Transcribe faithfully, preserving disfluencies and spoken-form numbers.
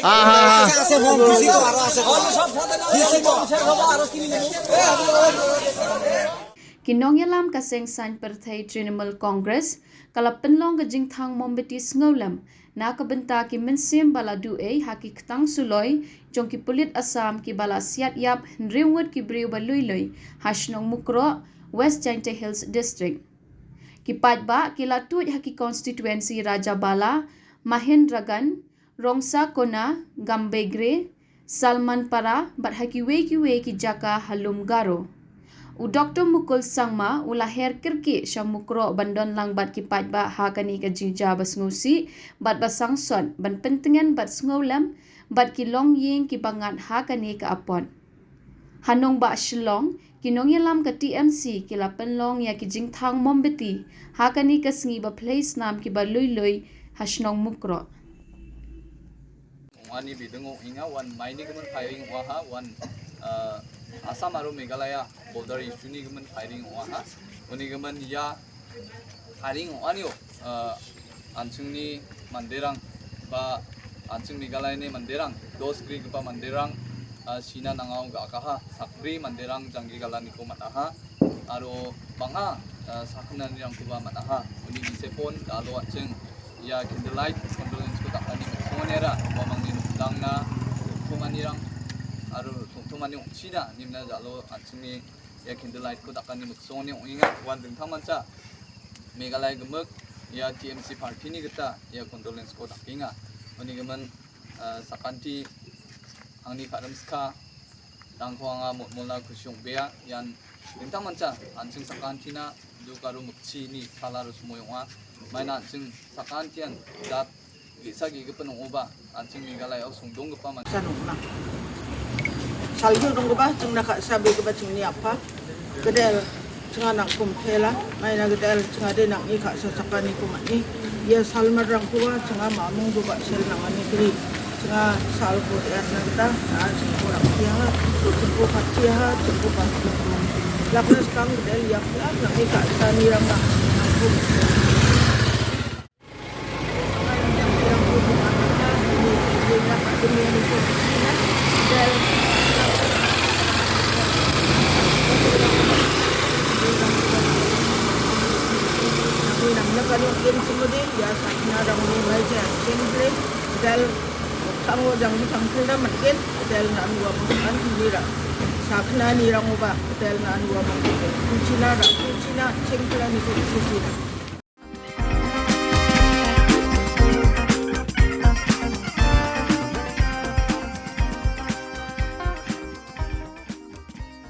Ki nongïalam ka seng saiñ pyrthei Trinamool Congress ka la pynlong ka jingthang mombati sngewlem na ka bynta ki mynsiem ba la duh ei ha ki ktang suloi jong ki pulit Assam kiba la siat ïap hynriew ngut ki briew ba lui lui ha shnong Mukroh, West Jaintia Hills District. Ki paidbah ki la tuid ha ki konstituensi Rajabala, Mahendraganj, Rongsakona, Gambegre, Salmanpara bad ha kiwei kiwei ki jaka ha Lum Garo. U Doktor Mukul Sangma u la her kyrkieh sha Mukroh ban don lang bad ki paidbah ha kane ka jingjia ba sngewsih bad ba sangsot ban pyntngen bad sngewlem bad ki longïing kiba ngat ha kane ka apot. Ha nongbah Shillong, ki nongïalam ka T M C ki la pynlong ïa ki jingthang mombati ha kane ka sngi ba phlei snam kiba lui lui ha shnong Mukroh. Wan ni bideng ong inga wan mai ni kemen firing wa ha wan, eh, Assam aro Meghalaya border issue ni kemen firing wa ha. Uni kemen ya firing wa ni, eh, ansung ni manderang ba ansung Meghalaya ni manderang dos kri kepa manderang, eh, Sina nangau ga kaha sakri manderang janggi galan ni ko manaha. Aro banga, eh, sakna ni rang kuba manaha. Uni ni sepon da lo ansung ya candlelight, condolence ko tak ani sonera, mamang ni dang na, tumani rang, aro tumani ong Sina, nimna jalo ansung ni ya candlelight ko tak ani sone ong inga, wan ding thaman cha. Meghalaya gemuk, ya T M C party ni kita, ya condolence ko tak inga. Uni gemen, eh, sakanti, angni kadam ska, Tang ko anga mut mula kusyong bea yan ding tang mancha ansing sakan tina du karu mukchi ni sala ru sumoi wa mai na ansing sakan tian dat gi sa gi gepen uba ansing ni galai au sung dong gepa man. Sanung na. Salju dong gepa ching na ka sabi gepa ching ni apa. Kedel ching anak kum phela mai na kedel ching ade nak ni ka sa sakan ni kumat ni. Ia salmar rang kuwa ching ama mung gepa sel nang ani kri. Ching sal ko er na kita na ching ko rang tia ha ching ko pat tia ha ching ko pat. Lak na skang kedel ia pla nak ni ka sa ni rang na. Dal, tang wo jang di tang kena makin, dal na nuwa makan ni ra. Sakna ni rang uba, dal na nuwa makan. Kuchina ra, kuchina, chengkla ni kuchina.